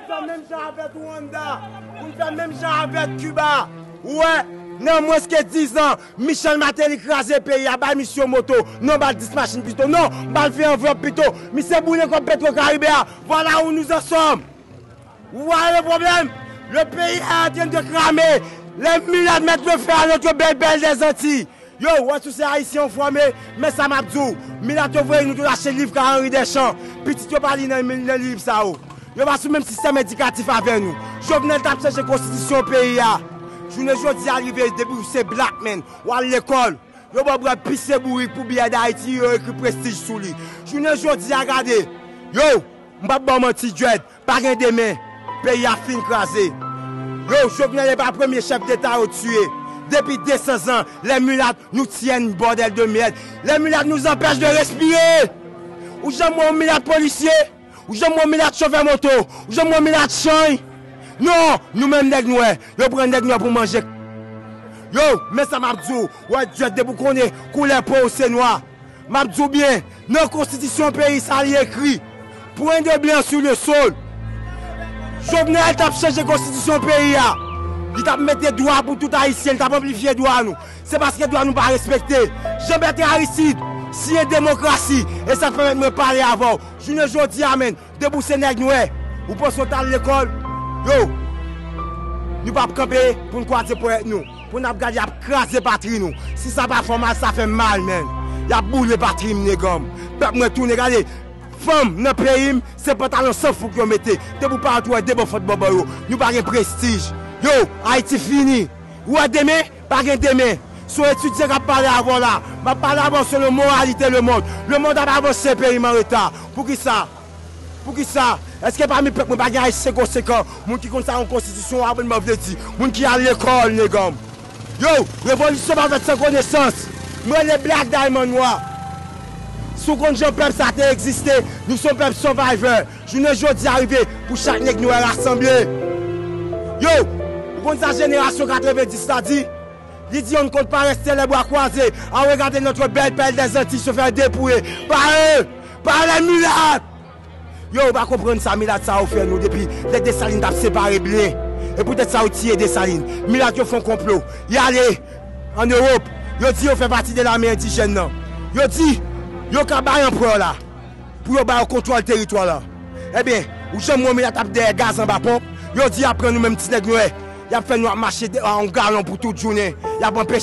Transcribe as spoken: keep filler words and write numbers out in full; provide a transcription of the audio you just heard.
Fè menm jan avèk Rwanda, pou n fè menm jan avèk Kiba. Ou wè, nan mwens ke diz an, Michel Martelly kraze peyi a, bay misye moto, non, ba l dis machin pito, non, ba l ven anvlòp pito. Misye boule kòb Petro Caribe a. Voilà où nous en sommes. Voilà le problème. Le pays est en train de cramer. Les mulates mettent le feu à notre belle, belle des Antilles. Yo, wè si w se Ayisyen ou fòme, men sa m ap di w. Milat yo voye nou tout achte liv ka Henri Deschamps. Pitit yo pa li nan, nan liv sa yo. Yo pa sou menm sistèm edikatif avè nou. Jovenel t ap chanje konstitisyon peyi a. Jounen jodi a rive, depi w se black man, w al lekòl. Yo ba w bwè pise bourik pou biyè Dayiti, yo ekri prestij sou li. Jounen jodi a gade. Yo, m p ap ba w manti, Dread. Pa gen demen. Peyi a fin kraze. Yo, Jovenel e pa premye chèf deta yo tiye. Depi de san zan, les mulates nous tiennent, bordel de merde. Les mulates nous empêchent de respirer. Ou janm wè yon milat polisye? Ou janm wè yon milat chofè moto? Ou janm wè yon milat chanj? Non, nou menm nèg nwè, yo pran nèg nwè pou manje. Yo, men sa m ap di w, wè Dread, depi w konnen koulè po w se nwa. M ap di w byen, nan konstitisyon peyi sa li ekri, point de blanc sur le sol. Jovenel t ap chanje konstitisyon peyi a. Li t ap mete dwa pou tout Ayisyen, li t ap anplifye dwa nou. Se paske dwa nou pa respekte. Jean Bertrand Aristide siyen demokrasi, e sa k pèmèt mwen pale avè w. Jounen jodi a, menn, depi w se nèg nwè, ou panse w t al lekòl, yo, nou p ap kanpe pou n kwaze ponyèt nou, pou n ap gade y ap kraze patri nou. Si sa pa fè w mal, sa fè m mal, menn. Y ap boule patri m, neganm. Pèp mwen tounen, gade, fanm nan peyi m, se pantalon san fouk yo mete. Depi w parèt, ou wè de bò fòt bòbò yo. Nou pa gen prestij. Yo, Ayiti fini. Ou wè demen? Pa gen demen. Se yon etidyan k ap pale avè w la. M ap pale avè w selon moralite lemonn. Lemonn ap avanse, peyi m an reta. Poukisa? Poukisa? Èske pami pèp mwen pa gen Ayisyen konsekan? Moun ki konn sa yon konstitisyon, aprann mwen vle di. Moun ki al lekòl, neganm. Yo, revolisyon pa fèt san konesans. M rele Black Diamond Noir. Si w konn jan pèp sa te egziste, nou se yon pèp survivor. Jounen jodi a rive pou chak nèg nwè rasanble. Yo, ou konn sa jenerasyon katrevenndis la di? Li di: on ne compte pas rester les bras croisés à regarder notre belle perle des Antilles se faire dépouiller par eux, par les mulates. Yo, ou pa konprann sa milat sa yo fè nou depi lè Desalin t ap separe blen. E poutèt sa yo tiye Desalin. Milat yo fè yon konplo. Y ale ann Ewòp. Yo di yo fè pati de lame endijèn nan. Yo di yo ka bay anperè la pou yo ba yo kontwòl teritwa la. Ebyen, ou janm wè yon milat ap dèyè gaz anba ponp? Yo di y ap pran nou menm ti nèg nwè. Y ap fè nou ap mache de- a yon galon pou tout jounen. Y ap anpeche